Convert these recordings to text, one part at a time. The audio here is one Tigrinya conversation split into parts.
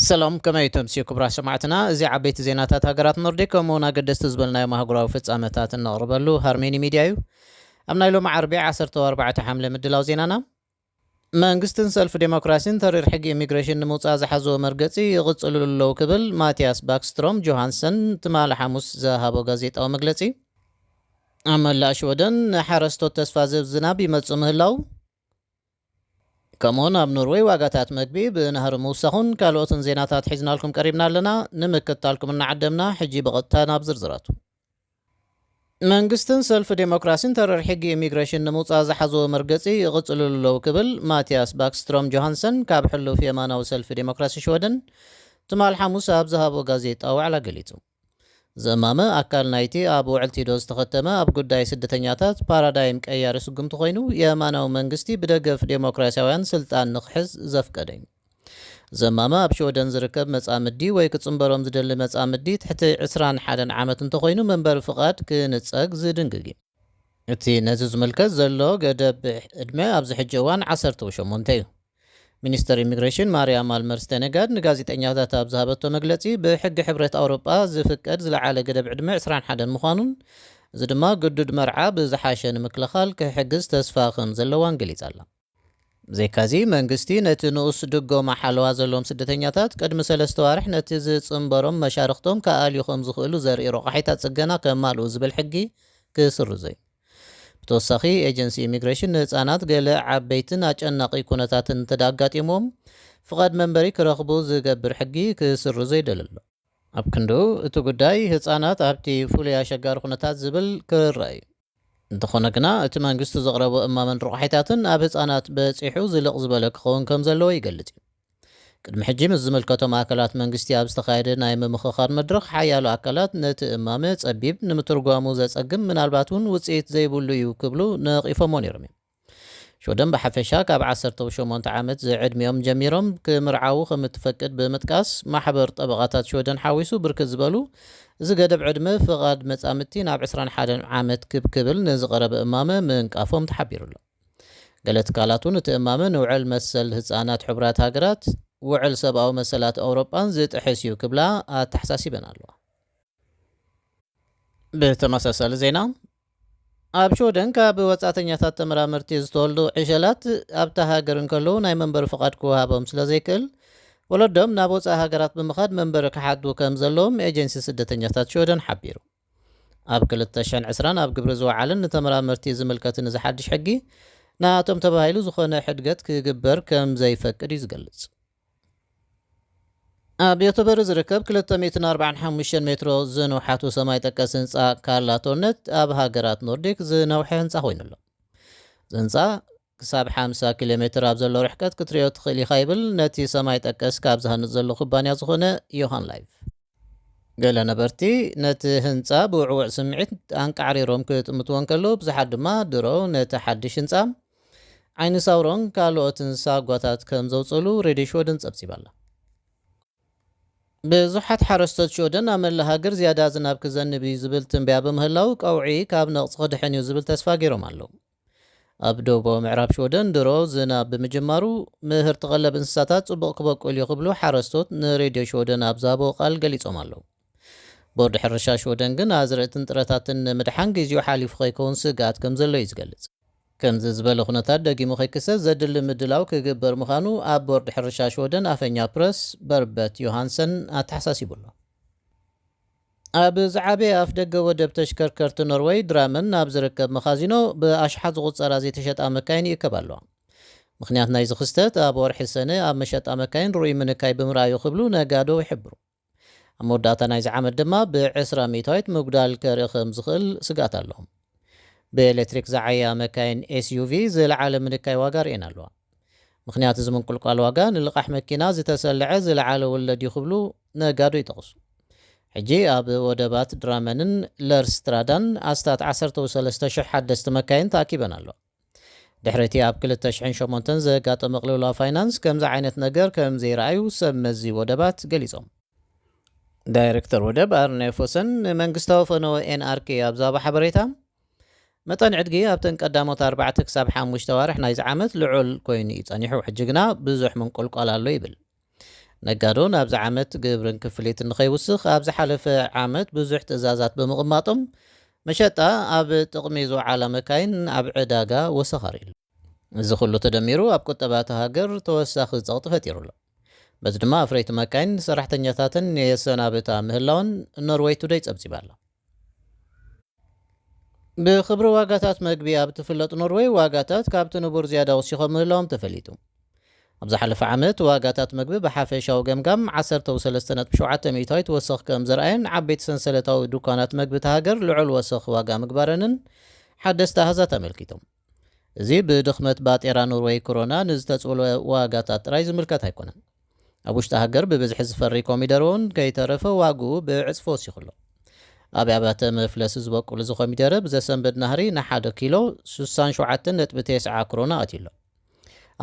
ሰላም፣ ከመይ ተምስዩ ክቡራት ሰማዕትና? እዚ ዓበይቲ ዜናታት ሃገራት ኖርዲክ ከምኡውን ኣገደስቲ ዝበልናዮም ኣህጉራዊ ፍጻመታት እነቕርበሉ ሃርሜኒ ሚድያ እዩ። ኣብ ናይ ሎሚ ዓርቢ ዓሰርተ ኣርባዕተ ሓምለ ምድላው ዜናና፣ መንግስትን ሰልፊ ዴሞክራሲን ተሪር ሕጊ ኢሚግሬሽን ንምውጻእ ዝሓዝዎ መርገጺ ይቕጽልሉ ኣለዉ ክብል ማቲያስ ባክስትሮም ጆሃንሰን ትማሊ ሓሙስ ዝሃቦ ጋዜጣዊ መግለጺ። ኣብ መላእ ሽወደን ንሓረስቶት ተስፋ ዝህብ ዝናብ ይመጽእ ምህላው፣ ከምኡውን ኣብ ኖርወይ ዋጋታት መግቢ ብናህሪ ምውሳኹን ካልኦትን ዜናታት ሒዝናልኩም ቀሪብና ኣለና። ንምክትታልኩም እናዓደምና፣ ሕጂ ብቐጥታ ናብ ዝርዝራቱ። መንግስትን ሰልፊ ዴሞክራሲን ተረር ሕጊ ኢሚግሬሽን ንምውጻእ ዝሓዝዎ መርገጺ ይቕጽልሉ ኣለዉ ክብል ማቲያስ ባክስትሮም ጆሃንሰን ካብ ሕሉፍ የማናዊ ሰልፊ ዴሞክራሲ ሽወደን ትማል ሓሙስ ኣብ ዝሃቦ ጋዜጣዊ ዋዕላ ገሊጹ። ዘማመ ኣካል ናይቲ ኣብ ውዕል ቲዶ ዝተኸተመ ኣብ ጉዳይ ስደተኛታት ፓራዳይም ቀያሪ ስጉምቲ ኮይኑ፣ የማናዊ መንግስቲ ብደገፍ ዴሞክራሲያውያን ስልጣን ንክሕዝ ዘፍቀደ እዩ። ዘማመ ኣብ ሽወደን ዝርከብ መጻምዲ ወይ ክጽንበሮም ዝደሊ መጻምዲ ትሕቲ ዕስራን ሓደን ዓመት እንተኾይኑ መንበሪ ፍቓድ ክንጸግ ዝድንግግ እዩ። እቲ ነዚ ዝምልከት ዘሎ ገደብ ዕድመ ኣብዚ ሕጂ እዋን ዓሰርተ ሸሞንተ እዩ። ሚኒስተር ኢሚግሬሽን ማርያ ማልመር ስቴነጋድ ንጋዜጠኛታት ኣብ ዝሃበቶ መግለጺ፣ ብሕጊ ሕብረት ኣውሮጳ ዝፍቀድ ዝለዓለ ገደብ ዕድመ ዕስራን ሓደን ምዃኑን፣ እዚ ድማ ግዱድ መርዓ ብዝሓሸ ንምክልኻል ክሕግዝ ተስፋ ከም ዘለዋን ገሊጻ ኣላ። ብዘይካዚ መንግስቲ ነቲ ንኡስ ድጎማ ሓለዋ ዘለዎም ስደተኛታት ቅድሚ ሰለስተ ዋርሕ ነቲ ዝጽንበሮም መሻርኽቶም ክኣልዩ ከም ዝኽእሉ ዘርኢ ረቋሒታት ጽገና ከማልኡ ዝብል ሕጊ ክስርዞ እዩ። ብተወሳኺ ኤጀንሲ ኢሚግሬሽን ንህጻናት ገለ ዓበይትን ኣጨናቒ ኩነታትን እንተ ኣጋጢምዎም ፍቓድ መንበሪ ክረኽቡ ዝገብር ሕጊ ክስርዞ ይደሊ ኣሎ። ኣብ ክንድኡ እቲ ጉዳይ ህጻናት ኣብቲ ፍሉይ ኣሸጋሪ ኩነታት ዝብል ክርረ እዩ። እንተኾነ ግና እቲ መንግስቲ ዘቕረቦ እማመን ረቋሒታትን ኣብ ህጻናት በጺሑ ዝልቕ ዝበለ ክኸውን ከም ዘለዎ ይገልጽ እዩ። ቅድሚ ሕጂ ምስ ዝምልከቶም ኣካላት መንግስቲ ኣብ ዝተኻየደ ናይ ምምኽኻር መድረኽ ሓያሎ ኣካላት ነቲ እማመ ጸቢብ፣ ንምትርጓሙ ዘጸግም፣ ምናልባት እውን ውጽኢት ዘይብሉ እዩ ክብሉ ነቒፎሞ ነይሮም እዮም። ሽወደን ብሓፈሻ ካብ ዓሰርተ ሸሞንተ ዓመት ዝዕድሚኦም ጀሚሮም ክምርዓዉ ከም እትፈቅድ ብምጥቃስ፣ ማሕበር ጠበቓታት ሽወደን ሓዊሱ ብርክት ዝበሉ እዚ ገደብ ዕድመ ፍቓድ መጻምድቲ ናብ ዕስራን ሓደን ዓመት ክብ ክብል ንዝቐረበ እማመ ምንቃፎም ተሓቢሩ ኣሎ። ገለ ትካላት እውን እቲ እማመ ንውዕል መሰል ህጻናት ሕቡራት ሃገራት፣ ውዕል ሰብኣዊ መሰላት ኣውሮጳን ዝጥሕስ እዩ ክብላ ኣተሓሳሲበን ኣለዋ። ብተመሳሳሊ ዜና፣ ኣብ ሽወደን ካብ ወጻእተኛታት ተመራመርቲ ዝተወልዱ ዕሸላት ኣብታ ሃገር እንከለዉ ናይ መንበሪ ፍቓድ ክወሃቦም ስለ ዘይክእል፣ ወለዶም ናብ ወጻኢ ሃገራት ብምኻድ መንበሪ ክሓቱ ከም ዘለዎም ኤጀንሲ ስደተኛታት ሽወደን ሓቢሩ። ኣብ ክልተ ሽሕን ዕስራን ኣብ ግብሪ ዝወዓለን ንተመራመርቲ ዝምልከትን እዚ ሓድሽ ሕጊ፣ ንኣቶም ተባሂሉ ዝኾነ ሕድገት ክግበር ከም ዘይፈቅድ እዩ ዝገልጽ። ኣብ ዮቶበሪ ዝርከብ ክልተ ሚእትን ኣርባዓን ሓሙሽተን ሜትሮ ዝንውሓቱ ሰማይ ጠቀስ ህንጻ ካርላቶነት ኣብ ሃገራት ኖርዲክ ዝነውሐ ህንጻ ኮይኑ ኣሎ። እዚ ህንጻ ክሳብ ሓምሳ ኪሎ ሜትር ኣብ ዘሎ ርሕቀት ክትሪኦ ትኽእል ኢኻ ይብል ነቲ ሰማይ ጠቀስ ካብ ዝሃንጽ ዘሎ ኩባንያ ዝኾነ ዮሃን ላይፍ። ገለ ነበርቲ ነቲ ህንጻ ብውዕውዕ ስምዒት ኣንቃዕሪሮም ክጥምትዎ እንከለዉ፣ ብዙሓት ድማ ድሮ ነቲ ሓድሽ ህንጻ ዓይኒ ሳውሮን ካልኦትን ሳጓታት ከም ዘውጽእሉ ሬድዮ ሽወደን ጸብጺባ ኣላ። ብዙሓት ሓረስቶት ሽወደን ኣብ መላእ ሃገር ዝያዳ ዝናብ ክዘንብ እዩ ዝብል ትንበያ ብምህላው፣ ቀውዒ ካብ ነቕጺ ክድሕን እዩ ዝብል ተስፋ ገይሮም ኣለዉ። ኣብ ደቡባዊ ምዕራብ ሽወደን ድሮ ዝናብ ብምጅማሩ፣ ምህርቲ ቀለብ እንስሳታት ጽቡቕ ክበቁል እዩ ክብሉ ሓረስቶት ንሬድዮ ሽወደን ኣብ ዝሃብዎ ቃል ገሊጾም ኣለዉ። ቦርድ ሕርሻ ሽወደን ግን ኣዝርእትን ጥረታትን ንምድሓን ግዜኡ ሓሊፉ ከይከውን ስግኣት ከም ዘሎ እዩ ዝገልጽ። ከምዚ ዝበለ ኩነታት ደጊሙ ከይክሰት ዘድሊ ምድላው ክግበር ምዃኑ ኣብ ቦርድ ሕርሻ ሽወደን ኣፈኛ ፕረስ በርበት ዮሃንሰን ኣተሓሳሲቡ ኣሎ። ኣብ ዝዓበየ ኣፍ ደገ ወደብ ተሽከርከርቲ ኖርወይ ድራመን ኣብ ዝርከብ መኻዚኖ ብኣሽሓት ዝቑጸራ ዘይተሸጣ መካይን ይእከባ ኣለዋ። ምኽንያት ናይዚ ክስተት ኣብ ወርሒ ሰነ ኣብ መሸጣ መካይን ርኡይ ምንካይ ብምርኣዩ ክብሉ ነጋዶ ይሕብሩ። ኣብ መወዳእታ ናይዚ ዓመት ድማ ብዕስራ ሚእታዊት ምጉዳል ከርኢ ከም ዝኽእል ስግኣት ኣለዎም። ብኤሌክትሪክ ዝዓያ መካይን ኤስዩቪ ዝለዓለ ምንካይ ዋጋ ርእየን ኣለዋ። ምኽንያት እዚ ምንቁልቋል ዋጋ ንልቓሕ መኪና ዝተሰልዐ ዝለዓለ ወለድ እዩ ክብሉ ነጋዶ ይጠቕሱ። ሕጂ ኣብ ወደባት ድራመንን ለርስትራዳን ኣስታት ዓሰርተ ሰለስተ ሽሕ ሓደስቲ መካይን ተኣኪበን ኣለዋ። ድሕሪ እቲ ኣብ ክልተ ሽሕን ሸሞንተን ዘጋጠመ ቅልውላው ፋይናንስ ከምዚ ዓይነት ነገር ከም ዘይረኣዩ ሰብ መዚ ወደባት ገሊጾም። ዳይሬክተር ወደብ ኣርነ ፎሰን ንመንግስታዊ ፈነወ ኤንኣርኬ ኣብ ዝሃቦ ሓበሬታ፣ መጠን ዕድጊ ኣብተን ቀዳሞት ኣርባዕተ ክሳብ ሓሙሽተ ኣዋርሕ ናይዚ ዓመት ልዑል ኮይኑ እዩ ጸኒሑ፣ ሕጂ ግና ብዙሕ ምንቁልቋል ኣሎ ይብል። ነጋዶ ናብዚ ዓመት ግብርን ክፍሊትን ንኸይውስኽ ኣብ ዝሓለፈ ዓመት ብዙሕ ትእዛዛት ብምቕማጦም፣ መሸጣ ኣብ ጥቕሚ ዝወዓላ መካይን ኣብ ዕዳጋ ወሰኽ ኣርእዩ ኣሎ። እዚ ኩሉ ተደሚሩ ኣብ ቁጠባ እታ ሃገር ተወሳኺ ጸቕጢ ፈጢሩ ኣሎ። በዚ ድማ ኣፍረይቲ መካይን ሰራሕተኛታተን የሰናብታ ምህላወን ኖርወይ ቱደይ ጸብጺባ ኣላ። ብኽብሪ ዋጋታት መግቢ ኣብ ትፍለጥ ኖርወይ፣ ዋጋታት ካብቲ ንቡር ዝያዳ ወሲኾም ምህላዎም ተፈሊጡ። ኣብ ዝሓለፈ ዓመት፣ ዋጋታት መግቢ ብሓፈሻዊ ገምጋም ዓሰርተ ሰለስተ ነጥቢ ሸውዓተ ሚእታዊት ወሰኽ ከም ዘርኣየን ዓበይቲ ሰንሰለታዊ ድኳናት መግቢ እታ ሃገር ልዑል ወሰኽ ዋጋ ምግባረንን ሓደስቲ ኣሃዛት ኣመልኪቶም። እዚ ብድኽመት ባጤራ ኖርወይ ክሮና ንዝተጽብሎ ዋጋታት ጥራይ ዝምልከት ኣይኮነን። ኣብ ውሽጢ ሃገር ብብዝሒ ዝፈሪ ኮሚደረ እውን ከይተረፈ ዋግኡ ብዕጽፊ ወሲኹ ኣሎ። ኣብ ኣብያተ መፍለሲ ዝበቁል እዚ ኮሚደረ ብዘሰንብድ ናህሪ ንሓደ ኪሎ ስሳን ሸውዓተን ነጥቢ ተስዓ ክሮና ኣትዩ ኣሎ።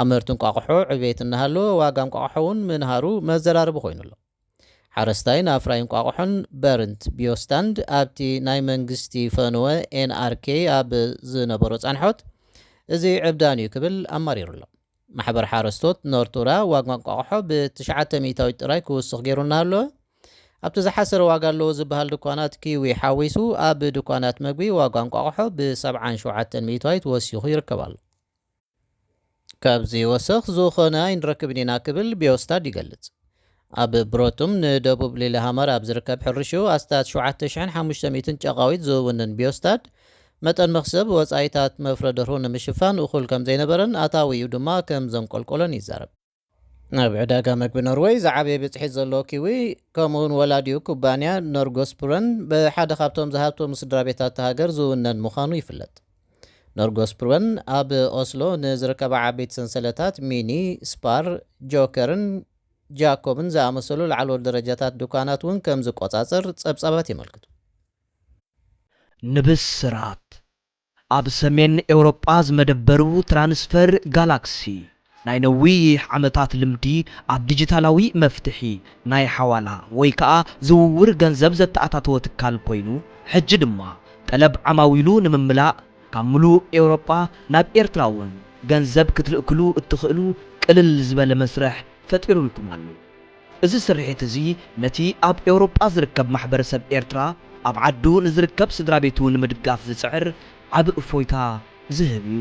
ኣብ ምህርቲ እንቋቑሖ ዕቤት እናሃለወ ዋጋ እንቋቑሖ እውን ምንሃሩ መዘራረቢ ኮይኑ ኣሎ። ሓረስታይን ኣፍራይ እንቋቑሖን በርንት ቢዮስታንድ ኣብቲ ናይ መንግስቲ ፈንወ ኤንኣርኬ ኣብ ዝነበሮ ጻንሖት እዚ ዕብዳን እዩ ክብል ኣማሪሩ ኣሎ። ማሕበር ሓረስቶት ኖርቱራ ዋጋ እንቋቑሖ ብትሽዓተ ሚእታዊት ጥራይ ክውስኽ ገይሩ እናሃለወ ኣብቲ ዝሓሰረ ዋጋ ኣለዎ ዝበሃል ድኳናት ኪዊ ሓዊሱ ኣብ ድኳናት መግቢ ዋጋ እንቋቑሖ ብሰብዓን ሸውዓተን ሚእታዊት ወሲኹ ይርከብ ኣሎ። ካብዚ ወሰኽ ዝኾነ ኣይንረክብን ኢና ክብል ቢዮስታድ ይገልጽ። ኣብ ብሮቱም ንደቡብ ሊለሃመር ኣብ ዝርከብ ሕርሽኡ ኣስታት ሸውዓተ ሽሕን ሓሙሽተ ሚእትን ጨቓዊት ዝውንን ቢዮስታድ፣ መጠን መኽሰብ ወጻኢታት መፍረ ደርሁ ንምሽፋን እኹል ከም ዘይነበረን ኣታዊኡ ድማ ከም ዘንቆልቆሎን ይዛረብ። ኣብ ዕዳጋ መግቢ ኖርወይ ዝዓበየ ብጽሒት ዘለዎ ኪዊ፣ ከምኡውን ወላዲኡ ኩባንያ ኖርጎስፕረን ብሓደ ካብቶም ዝሃብተሙ ስድራ ቤታት እታ ሃገር ዝውነን ምዃኑ ይፍለጥ። ኖርጎስፕረን ኣብ ኦስሎ ንዝርከባ ዓበይቲ ሰንሰለታት ሚኒ፣ ስፓር፣ ጆከርን ጃኮብን ዝኣመሰሉ ላዕለዎት ደረጃታት ድኳናት እውን ከም ዝቆጻጸር ጸብጻባት የመልክቱ። ንብስራት ኣብ ሰሜን ኤውሮጳ ዝመደበሩ ትራንስፈር ጋላክሲ ናይ ነዊሕ ዓመታት ልምዲ ኣብ ዲጂታላዊ መፍትሒ ናይ ሓዋላ ወይ ከኣ ዝውውር ገንዘብ ዘተኣታተወ ትካል ኮይኑ፣ ሕጂ ድማ ጠለብ ዓማዊሉ ንምምላእ ካብ ምሉእ ኤውሮጳ ናብ ኤርትራ እውን ገንዘብ ክትልእክሉ እትኽእሉ ቅልል ዝበለ መስርሕ ፈጢሩልኩም ኣሎ። እዚ ስርሒት እዚ ነቲ ኣብ ኤውሮጳ ዝርከብ ማሕበረሰብ ኤርትራ ኣብ ዓዱ ንዝርከብ ስድራ ቤቱ ንምድጋፍ ዝጽዕር ዓቢ እፎይታ ዝህብ እዩ።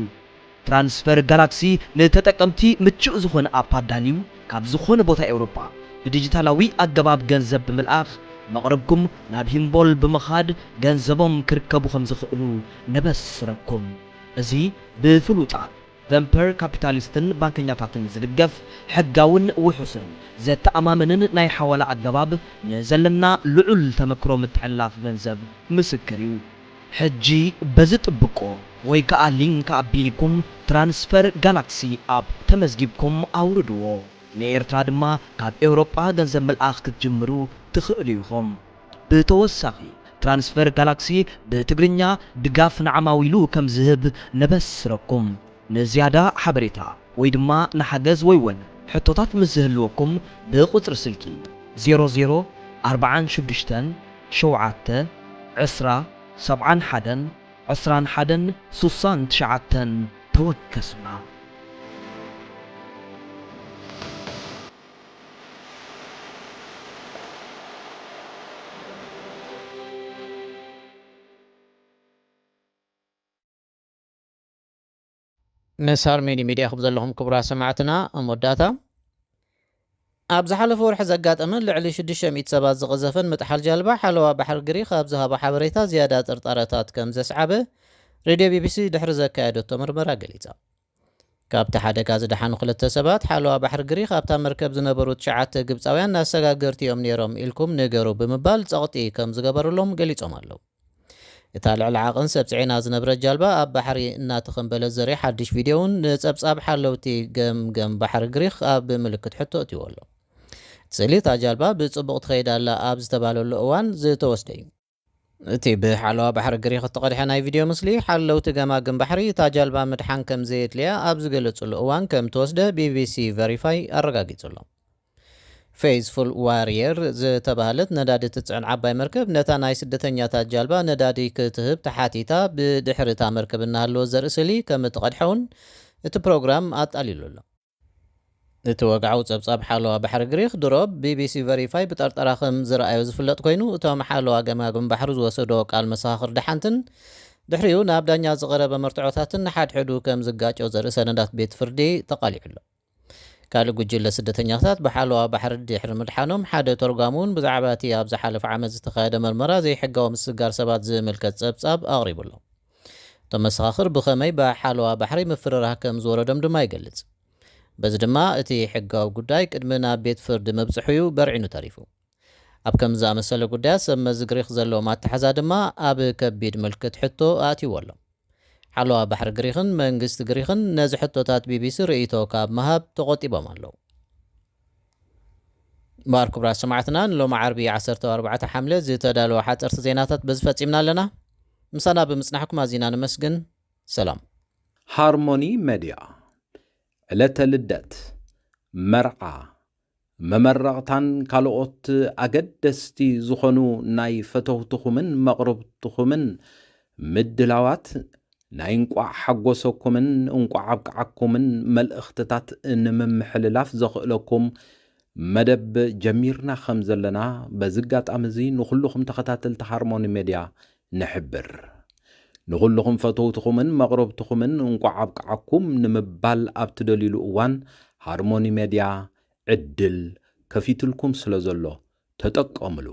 ትራንስፈር ጋላክሲ ንተጠቀምቲ ምቹእ ዝኾነ ኣፕ ኣዳልዩ ካብ ዝኾነ ቦታ ኤውሮጳ ብዲጂታላዊ ኣገባብ ገንዘብ ብምልኣኽ መቕርብኩም ናብ ሂምቦል ብምኻድ ገንዘቦም ክርከቡ ከም ዝኽእሉ ነበስረኩም። እዚ ብፍሉጣት ቨንፐር ካፒታሊስትን ባንከኛታትን ዝድገፍ ሕጋውን ውሑስን ዘተኣማምንን ናይ ሓዋላ ኣገባብ ንዘለና ልዑል ተመክሮ ምትሕልላፍ ገንዘብ ምስክር እዩ። ሕጂ በዚ ጥብቆ ወይ ከኣ ሊንክ ኣቢልኩም ትራንስፈር ጋላክሲ ኣፕ ተመዝጊብኩም ኣውርድዎ። ንኤርትራ ድማ ካብ ኤውሮጳ ገንዘብ ምልኣኽ ክትጅምሩ ትኽእሉ ኢኹም። ብተወሳኺ ትራንስፈር ጋላክሲ ብትግርኛ ድጋፍ ንዓማዊሉ ከም ዝህብ ነበስረኩም። ንዝያዳ ሓበሬታ ወይ ድማ ንሓገዝ ወይ እውን ሕቶታት ምስ ዝህልወኩም ብቁጽሪ ስልኪ ዜሮ ዜሮ ኣርባዓን ሽዱሽተን ሸውዓተ ዕስራ ሰብዓን ሓደን ዕስራን ሓደን ስሳን ትሽዓተን ተወከሱና። ምስ ሃርሜኒ ሚድያ ክብ ዘለኹም ክቡራት ሰማዕትና ኣብ መወዳእታ፣ ኣብ ዝሓለፈ ወርሒ ዘጋጠመን ልዕሊ ሽዱሽተ ሚእቲ ሰባት ዝቐዘፈን ምጥሓል ጃልባ ሓለዋ ባሕሪ ግሪኽ ኣብ ዝሃቦ ሓበሬታ ዝያዳ ጥርጣረታት ከም ዘስዓበ ሬድዮ ቢቢሲ ድሕሪ ዘካየደቶ ምርመራ ገሊጻ። ካብቲ ሓደጋ ዝደሓኑ ክልተ ሰባት ሓለዋ ባሕሪ ግሪኽ ኣብታ መርከብ ዝነበሩ ትሽዓተ ግብጻውያን ኣሰጋገርቲ እዮም ነይሮም ኢልኩም ንገሩ ብምባል ጸቕጢ ከም ዝገበሩሎም ገሊጾም ኣለዉ። እታ ልዕሊ ዓቐን ሰብ ጽዒና ዝነብረት ጃልባ ኣብ ባሕሪ እናተኸምበለት ዘርኢ ሓድሽ ቪድዮ እውን ንጸብጻብ ሓለውቲ ገምገም ባሕሪ ግሪኽ ኣብ ምልክት ሕቶ እትዎ ኣሎ። እቲ ስእሊ እታ ጃልባ ብጽቡቕ ትኸይድ ኣላ ኣብ ዝተባለሉ እዋን ዝተወስደ እዩ። እቲ ብሓለዋ ባሕሪ ግሪኽ እተቐድሐ ናይ ቪድዮ ምስሊ ሓለውቲ ገማግም ባሕሪ እታ ጃልባ ምድሓን ከም ዘየድልያ ኣብ ዝገለጹሉ እዋን ከም ተወስደ ቢቢሲ ቨሪፋይ ኣረጋጊጹ ኣሎ። ፌዝፉል ዋሪየር ዝተባህለት ነዳዲ እትጽዕን ዓባይ መርከብ ነታ ናይ ስደተኛታት ጃልባ ነዳዲ ክትህብ ተሓቲታ ብድሕሪ እታ መርከብ እናሃለወት ዘርኢ ስእሊ ከም እትቐድሐ እውን እቲ ፕሮግራም ኣጣሊሉ ኣሎ። እቲ ወግዓዊ ጸብጻብ ሓለዋ ባሕሪ ግሪኽ ድሮ ቢቢሲ ቨሪፋይ ብጠርጠራ ከም ዝረኣዮ ዝፍለጥ ኮይኑ፣ እቶም ሓለዋ ገማግም ባሕሪ ዝወሰዶ ቃል መሰኻኽር ደሓንትን ድሕሪኡ ናብ ዳኛ ዝቐረበ መርትዖታትን ንሓድሕዱ ከም ዝጋጮ ዘርኢ ሰነዳት ቤት ፍርዲ ተቓሊዑ ኣሎ። ካልእ ጉጅለ ስደተኛታት ብሓለዋ ባሕሪ ድሕሪ ምድሓኖም፣ ሓደ ተርጓሚ እውን ብዛዕባ እቲ ኣብ ዝሓለፈ ዓመት ዝተኻየደ መርመራ ዘይሕጋዊ ምስግጋር ሰባት ዝምልከት ጸብጻብ ኣቕሪቡ ኣሎ። እቶም መሰኻኽር ብኸመይ ብሓለዋ ባሕሪ ምፍርራህ ከም ዝወረዶም ድማ ይገልጽ። በዚ ድማ እቲ ሕጋዊ ጉዳይ ቅድሚ ናብ ቤት ፍርዲ ምብጽሑ እዩ በርዒኑ ተሪፉ። ኣብ ከምዚ ዝኣመሰለ ጉዳያት ሰብ መዚ ግሪኽ ዘለዎም ኣተሓዛ ድማ ኣብ ከቢድ ምልክት ሕቶ ኣእትይዎ ኣሎ። ሓለዋ ባሕሪ ግሪኽን መንግስቲ ግሪኽን ነዚ ሕቶታት ቢቢሲ ርእይቶ ካብ ምሃብ ተቖጢቦም ኣለዉ። እምበኣር ክቡራት ሰማዕትና፣ ንሎሚ ዓርቢ ዓሰርተ ኣርባዕተ ሓምለ ዝተዳለወ ሓፀርቲ ዜናታት በዚ ፈጺምና ኣለና። ምሳና ብምጽናሕኩም ኣዚና ነመስግን። ሰላም። ሃርሞኒ ሜድያ ዕለተ ልደት፣ መርዓ፣ መመረቕታን ካልኦት ኣገደስቲ ዝኾኑ ናይ ፈተውትኹምን መቕርብትኹምን ምድላዋት ናይ እንቋዕ ሓጎሰኩምን እንቋዕ ኣብቅዓኩምን መልእኽትታት ንምምሕልላፍ ዘኽእለኩም መደብ ጀሚርና ከም ዘለና በዚ ኣጋጣሚ እዚ ንኹልኹም ተኸታተልቲ ሃርሞኒ ሜድያ ንሕብር። ንኹልኹም ፈተውትኹምን መቕረብትኹምን እንቋዕ ኣብቅዓኩም ንምባል ኣብ ትደልዩሉ እዋን ሃርሞኒ ሜድያ ዕድል ከፊትልኩም ስለ ዘሎ ተጠቀምሉ።